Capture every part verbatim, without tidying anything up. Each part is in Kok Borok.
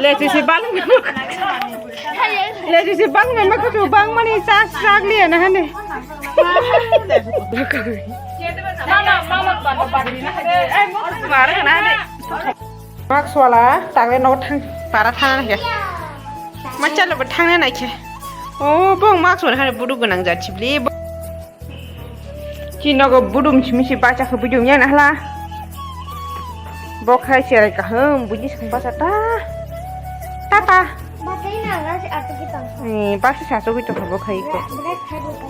Lechi si bang. Lechi si bang, memang kutu bang mani chas chak liya na hane. Mara kana hane. Mask wala, tangre no thang, para thang na khe. Macha lo thang na khe. Oh, bong mask wala hane budu gunang jat chibli. Chinogo budum simi si bacha khe budum ya na hala. Bo khai serai kaham buji sang bacha ta. Tata. Bacha ina ga si atu ki tang. Eh, basi sa so ki to bo khai ko. Bra khai bo ka.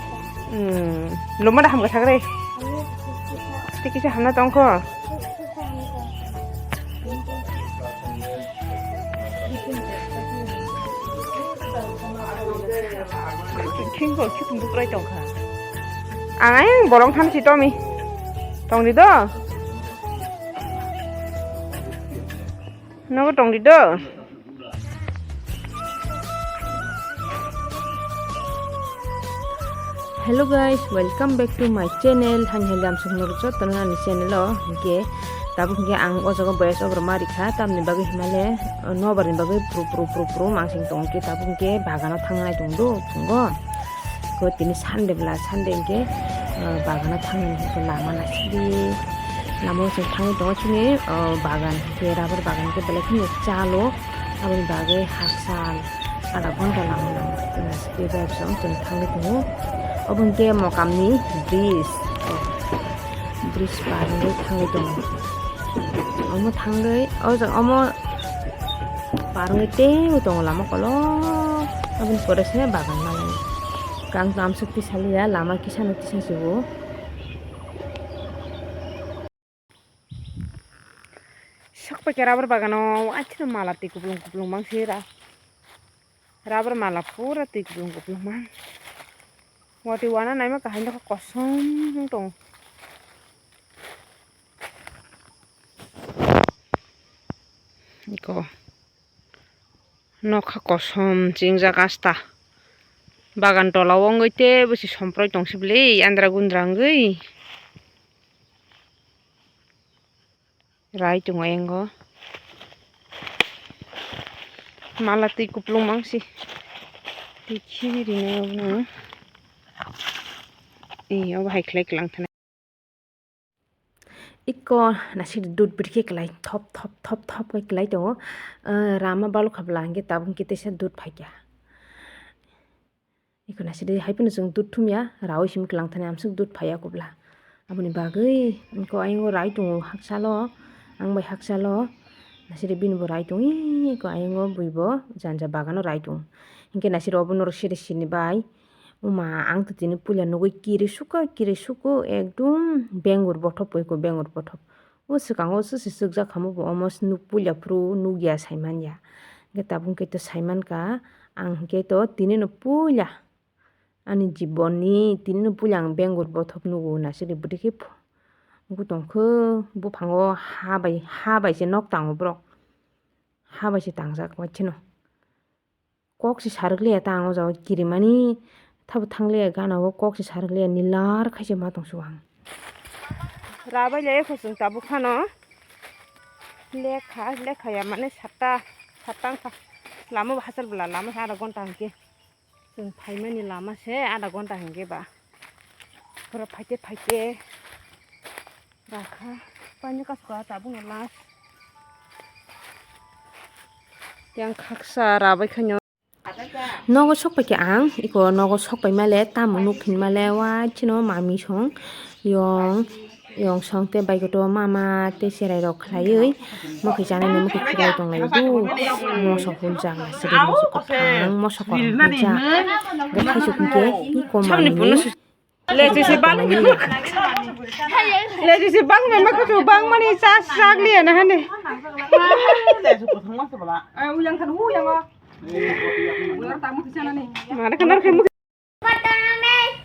Hmm, lo ma da ham ga sagre. Ani ki ki. Tiki sa ham na tong ko. Khingo khitung bukrai tongkha. Ang ayang bolong thamsi tomi. Tongdi do. Nogo tongdi do. Hello guys, welcome back to my channel. Hani hali amsuk nuru jotono ani channel o hingke tabuk hingke ang o jaga voice over ma rikha tamni bagwi himale nobar ni bagwi pru pru pru pru mangsing tong khe tabuk hingke bagano thangnai tong do phungo ko tini Sunday bla Sunday hingke bagano thangnai hingke lama nasidi lama o chwng thangwi tongo chini bagan hingke rubber bagan hingke belai kheno chalo aboni bagwi hakchal. Adha ghonta lama nang. Tei bike rok chwng thangwi tongo. Obo hwnkhe Mokamni bridge. Bridge par wngwi thangwi tongo. Omo thangwi, o jaga omo par wngwi teibo tongo lama kolok. Aboni pore se bagan manwi. Kang tamo se tisa liya, lama kisa no tisa se o. Sok paikha rubber bagano, waitheno mala twi kuplung kuplung mangsi ra. Rubber mala pura twi kuplung kuplung mang. Watwi wana naima kahai nokha kosom wng tongo. Iko nokha kosom chingjak asta. Bagan tola o wngwi tei bwsi somproi tong sibili andra gundra wngwi. Rai tongo engo. Mala twi kuplung mangsi. Twi khibiri no. Ee, obo hai khlai klang thani. Iko nasik dud birkhe khlai thop thop thop thop khe khlai tongo. Rama balukha bwla hwnkhe tabuk hwnkhe teisa dud phaikha. Iko nasidi hai phano chwng dud thumya, rawi simi kwlang thani amswk dud phaiya kubla. Aboni bagwi iko ayungo rai tongo hakchalo, ang bai hakchalo, nasidi bini bo rai tongwi iko ayungo bui bo janja bagano rai tongo. Hinkhe nasidi obo norok siri sini bai, uma ang to tini puila nugwi kiri suka, kiri suku ekdum bengur bothop iko bengur bothop. O swkango sisi chwkjak khamu bo omo nuk puila phuru nukya saimanya. Hwnkhe tabuk hwnkhe to saimankha ang hwnkhe to tini no puila ani jibon ni tini no puila ang bengur bothop nugo nasidi bwdikhe phu-, nugwi tongkhe buphango ha bai, ha bai se nok tango borok. Ha bai se tangjak waitheno. Kok se sarwk liya ta ang o jaga kirimani thabo thang liya gana o kok se sarwk liya nilar khai se ma tong su ang. Rabai le ekho chwng tabuk phano lekha, lekha ya mane satta, satta wngkha. Lama bo hachal bwla, lama se adha ghonta hinkhe chwng phaimani lama se adha ghonta hinkhe ba. Pura phaite phaite rakha. Pani kasko tabuk no last. Yang khaksa rabai khaino. Nogo sok paikha ang, iko nogo sok paima le tamo nuk hinma le waitheno mami song yong, yong song tei bai koto mama tei cherai rok khlaiwi mwkhwi chanani mwkhwi khwlai tong lai do. Moso huljak nasidi moso kwthang moso kwthang huljak. Hwnkhe thaisuk hwnkhe iko mami ni. Lechi si bang. Lechi si bang, memang kutu bang mani chas chak liya na hane. Uyang kan uyang o. Uyang tamu kisa na ni. Mara kanar kamu.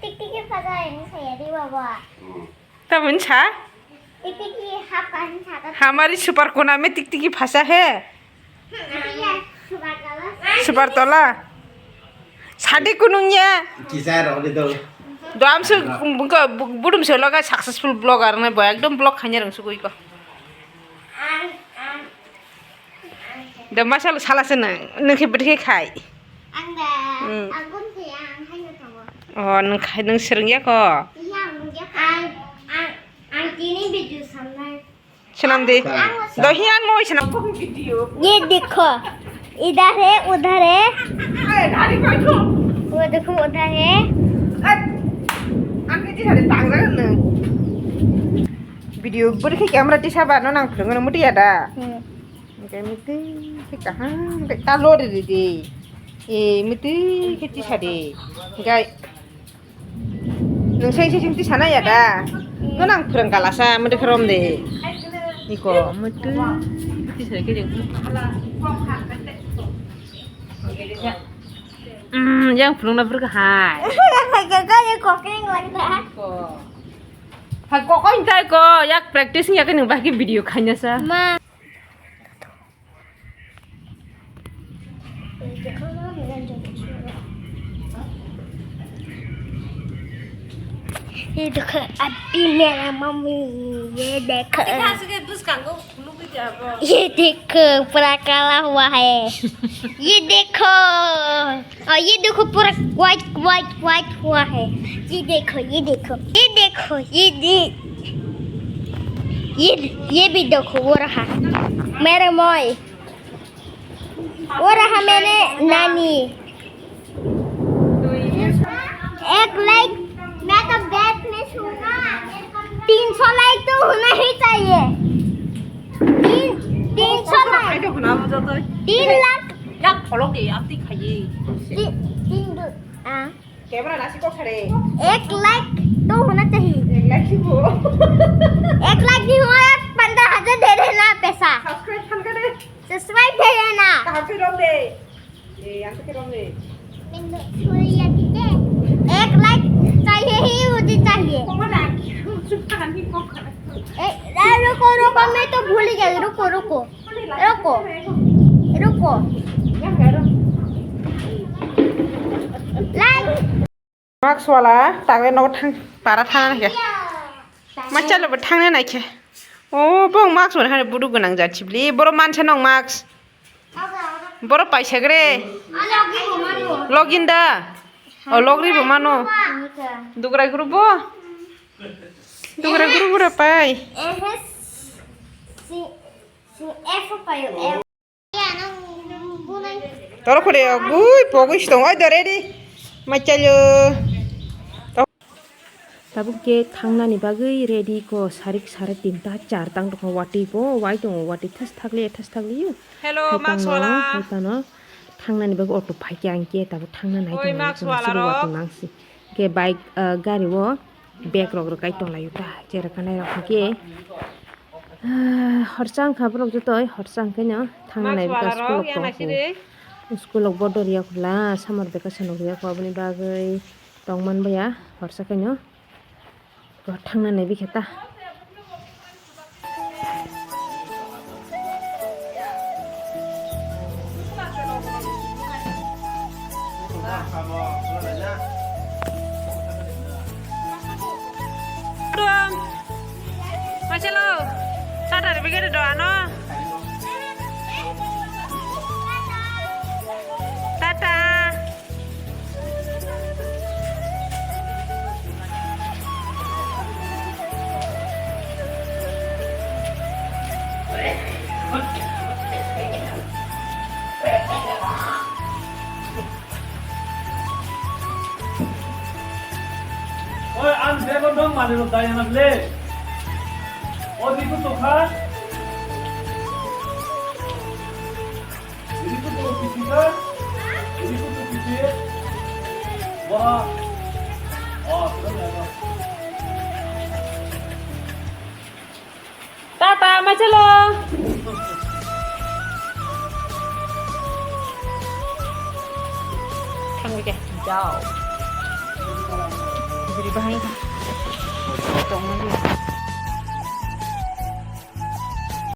Tik tik ki phasa ini saya di baba. Tabun cha? Tik tik ki hap kan cha. Hamari super kona mein tik tik ki phasa hai. Super tola. Sadi kunungnya. Kisa rok di to. Do amse bungka budum se loga successful blogger ne bo ekdom blog khanya rang sugui ko. Da masa lu sala se nang, nang khe bwtwi khe khai. Ang da, hmm, ang gun khe ang hai no tongo. Oh, nang khai, nang sereng ya ko? Iya, ang nung ya. Ang, ang, ang tini video samnai. Senam di. Ang, ang. Do hiyan mo senam. ये देखो, इधर है, उधर है। Ay, gari ko ko. वो देखो, उधर है। Ay, ang kiti hari tang jaga nang. Video beri ke camera tisa ba no nang phung no muti ya da. Hmm. Hingke mitwi khe kaham khe ta lori ridi. E, mitwi khe tisa di. Hingke nwng seng seng tisa na ya da? No nang phwrwng kalasa, mitwi khe rom de. Niko, mitwi tisa khe jeng. Mm, yang phwrwngna bwrwkha hai. Hai, kokeng wala. Ko. Hai, kokeng tai ko, yak practice ya khe nwng bahai khe video khaina sa. Ma. ये देखो, अभी मेरा मम्मी, ये देखो। ये देखो, पूरा काला हुआ है। ये देखो, और ये देखो, पूरा white, white, white हुआ है। ये देखो, ये देखो, ये देखो, ये दे-, ये, ये भी देखो, वो रहा मेरा मॉय। वो रहा मेरे नानी। एक लाइक, मैं तो बैठ में छूंगा। तीन सौ लाइक तो होना ही चाहिए। तीन, तीन सौ लाइक। तीन लाख। तीन, तीन दो, हाँ। Camera nasi kok sare. एक लाइक तो होना चाहिए। एक लाइक ही हो। एक लाइक नहीं हुआ, पन्द्रह हजार दे देना पैसा। Subscribe fan करे। Subscribe दे देना। कहाँ से रोक दे? ये यहाँ से रोक दे। एक लाइक चाहिए ही मुझे चाहिए। कौन आ गया? चुप कहानी को कर। ए, रुको, रुको, मैं तो भूल ही गई। रुको, रुको। Roko. Roko. Like. Mask wala, tagwe nogo thang, para thana nai khe. Machalo bo thangna nai khe. O, bo mask wala hani budu gwnang jat sibli. Boro mansa nong mask. Boro paisa gre. Login da. O, logri bo mano. Dugrai guru bo. Dugrai guru bura pai. Toro khore gui pogwi sitong oi dore di. Machalo. Tabuk ke thangnani bagwi ready ko sarik sare tinta char tang tongkha watwi bo wai tongo watwi thas thakli thas thakli. Hello, Max wala. Thangnani bagwi auto phaikhe ang ke tabuk thangna nai oi, tongmani Max wala rok. Watwi mangsi. Ke bike, ah, gari o. Bag rok rwkai tonglaio ta, chera kanai rok hwnkhe, ah, horsa wngkha borok jotoi, horsa wngkhe no thangna nai bwkha school rok tong kho. School rok bodo riya khwla, summer vacation rok riya kho, aboni bagwi tong man baya horsa khe no thangna nai bwkha ta. Machalo, tata re bigere do ano. Tata. Oi, ang bego dong mani rok dai anak le. O diku tokha. Ini tuh tuh pipita, ini tuh tuh pipit. Wah. Oh, sudah ya, Bang. Tata, machalo. Thang deh, jauh. Jadi bahaya. Tong lagi.